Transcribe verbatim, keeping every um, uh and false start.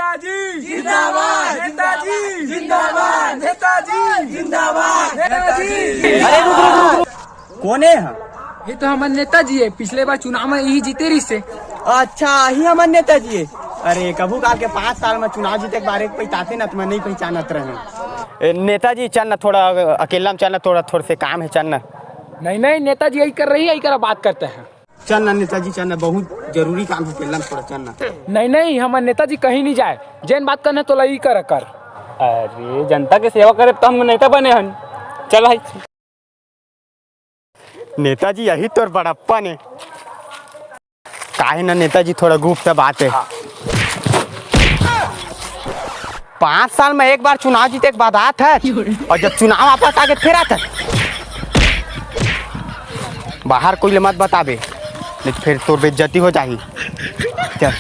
नेताजी जिंदाबाद, नेताजी जिंदाबाद, नेताजी जिंदाबाद, नेताजी। अरे रुक, रुक, रुक, रुक। कोन हे ह? ये तो हमर नेताजी हे, पिछले बार चुनाव में यही जीते रहिस हे। अच्छा, यही हमर नेताजी हे। अरे, कभू काल के पाँच साल में चुनाव जीते के बारे में पहचानते ना, त मैं नहीं पहचानत रहेंव। ए, नेताजी, चल ना, थोड़ा अकेला में चल ना, थोड़ा, थोड़े से काम हे, चल ना। नहीं, नहीं, नेताजी यही कर रही है, यही कर, बात करते हैं। चल ना नेताजी, चल ना, बहुत जरूरी काम हे, चल ना थोड़ा, चल ना। नहीं, नहीं, हमर नेताजी कहीं नहीं जाए, जेन बात करना हे तोला ई कर कर। अरे, जनता के सेवा करे त हम नेता बने हन। चल भाई। नेताजी, यही तोर बड़प्पन हे। काहे ना नेताजी, थोड़ा गुप्त बात हे। पाँच साल में एक बार चुनाव जीते के बाद आत हे, अउ जब चुनाव वापस आगे फिर आत हे। बाहर कोई ले मत बताबे, नहीं त फिर तोर बेइज्जती हो जाही। चल।